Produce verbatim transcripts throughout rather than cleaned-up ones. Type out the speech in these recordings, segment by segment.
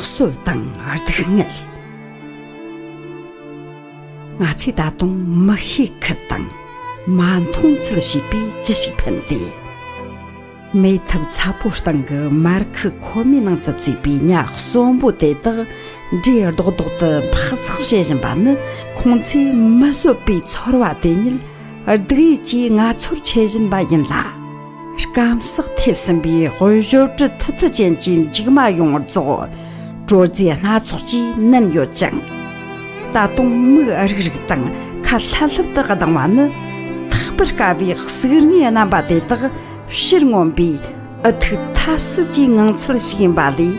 སྲོལ་དང་སྡུག་བསྔལ། ང་ཚོས་ད་དུང་མི་ཤེས་ཁུལ་དང་མ་མཐོང་ཚུལ་བྱས་པས་ཅི་ཞིག་ཕན་ཏེ། མེ་ཐབ་ཚ་པོའི་སྟེང་གི་མར་ཁུ་ཁོལ་མའི་ནང་དུ་བཙོས་པའི་ཉ་གསོན་པོ་དེ་དག་འབྲས་རྡོག་རྡོག་ཏུ་འཕག་འཚག་བྱེད་བཞིན་པ་ནི། ཁོང་ཚོས་མི་བཟོད་པའི་ཚོར་བ་དེ་ཉིད་སྡུག་ཡུས་ཀྱིས་ང་ཚོར་འཁྱེར་བཞིན་པ་ཡིན་ལ། སྐམ་སག་ཐེབས་ཟིན་པའི་དབུལ་ཞོར་གྲི་ཐུ་ཐུ་ཅན་གྱི་མཇུག་མ་ཡོངས་རྫོགས་དྲོ་རྫས་སྣ་ཚོགས་ཀྱིས་མནན་ཡོད་ཅིང་། ད་དུང་མིག་རིག་རིག་དང་ཁ་ལྷབ་ལྷུབ་ཏུ་གདངས་པ་ནི། ཐག་པར་དཀའ་བའི་ཟུག་རྔུའི་རྣམ་པ་དེ་དག་ཕྱིར་མངོན་པའི་འུ་ཐུག་ཐབས་སུ་ཀྱི་ངང་ཚུལ་ཞིག་ཡིན་པ་ལས།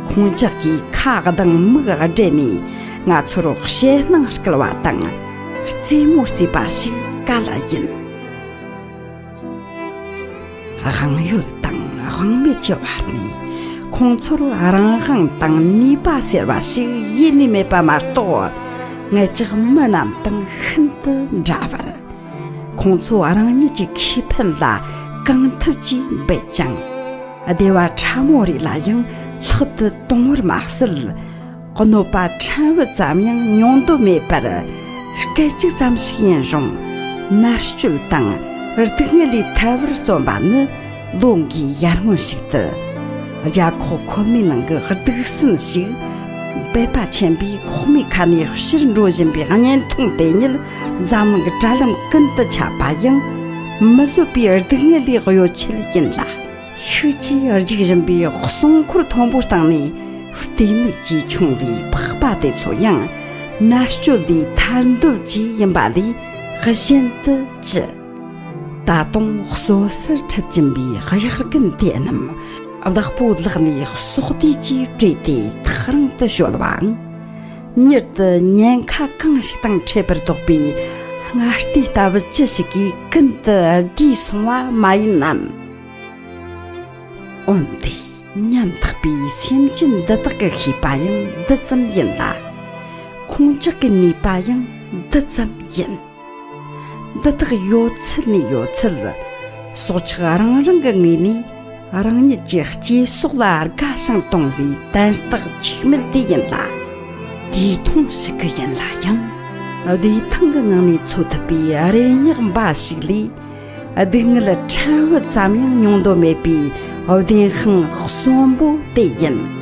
ཁོང་ཅག་གིས་ཁ་གདངས་མིག་བགྲད་ནས་ང་ཚོར་ཞེད་སྣང་སྐུལ་བ་དང་རྩེད་མོ་རྩེས་པ་ཞིག་ག་ལ་ཡིན། དབང་ཡོད་དང་དབང་མེད་ཀྱི་བར་ནས་ཁོང་ཚོར་རང་དབང་དང་ནུས་པ་ཟེར་བ་ཞིག་ཡེ་ནས་མེད་པ་མ་གཏོགས། ངེད་ཅག་མི་རྣམས་དང་ཤིན་ཏུ་འདྲ་བར། ཁོང་ཚོ་རང་ཉིད་ཀྱི་ཁེ་ཕན་ལ་གང་ཐུབ་ཀྱིས་འབད་ཅིང་། སྡེ་བ་ཕྲ་མོ་རེ་ལ་ཡང་ལྷག་ཏུ་གཏོང་བར་མ་ཟད། གནོད་པ་ཕྲན་བུ་ཙམ་ཡང་མྱོང་འདོད་མེད་པར། སྐད་ཅིག་ཙམ་ཞིག་ཡིན་རུང་མནར་གཅོད་དང་སྡུག་བསྔལ་ལས་ཐར་བར་བརྩོན་པ་ནི་ལོ་འགའི་ཡར་སྔོན་ཞིག་ཏུ། རྒྱ་ཁོག་ཁོལ་མའི་ནང་གི་སྡུག་སྲན་ཞིག་འབད་པ་ཆེན་པོས་ཁོག་མའི་ཁ་ནས་ཕྱིར་འགྲོ་བཞིན་པའི་བརྙན་ཐུང་དེ་ཉིད་འཛམ་གླིང་དྲ་ལམ་ཀུན་ཏུ་ཁྱབ་པ་ཡང་མི་བཟོད་པའི་སྡུག་བསྔལ་ལས་གཡོལ་ཆེད་ཡིན་ལ། ཤུགས་ཀྱིས་རྒྱུག་བཞིན་པའི་གསོང་འཁོར་མཐོན་པོའི་སྟེང་ནས་ལྟོས་མེད་ཀྱིས་མཆོང་བའི་ཕག་པ་དེ་ཚོ་ཡང་མནར་གཅོད་ལས་ཐར་འདོད་ཀྱིས་ཡིན་པ་ལས་གཞན་དུ་ཅི། ད་དུང་གསོད་སར་ཁྲིད་ཀྱིན་པའི་གཡག་རྒན་དེ་རྣམས་བདག་པོའི་ལག་ནས་སྲོག་བདུད་ཀྱིས་བྲོས་ཏེ་ཐག་རིང་དུ་བྱོལ་བའང་། མྱུར་དུ་ཉེན་ཁ་གང་ཞིག་དང་འཕྲད་པར་དོགས་པའི་སྔར་ལྟས་ལྟ་བུ་ཅི་ཞིག་གིས་ཀུན་ཏུ་བསྡུས་སོང་བ་མ་ཡིན་ནམ། འོན་ཏེ་ཉམ་ཐག་པའི་སེམས་ཅན་འདི་དག་གི་ཤེས་པ་ཡང་འདི་ཙམ་ཡིན་ལ། ཁོང་ཅག་གི་ནུས་པ་ཡང་འདི་ཙམ་ཡིན། འདི་དག་ཡོད་ཚད་ནས་ཡོད་ཚད་སྲོག་ཆགས་རང་རང་གི་ངོས་ནས་རང་ཉིད་ཀྱི་གཅེས་སྲོག་ལ་དགའ་ཞིང་དུང་བའི་དན་རྟགས་འཁྱུག་མེད་དེ་ཡིན་ལ། དུས་ཐུང་ཞིག་གི་ཡིན་ལ་ཡང་བདེ་ཐང་གི་ངང་ནས་འཚོ་ཐུབ་པའི་རེ་བསྙེག་འབའ་ཞིག་ལས། སྡུག་བསྔལ་ཕྲན་བུ་ཙམ་ཡང་མྱོང་འདོད་མེད་པའི་བདེན་དཔང་གསོན་པོ་དེ་ཡིན།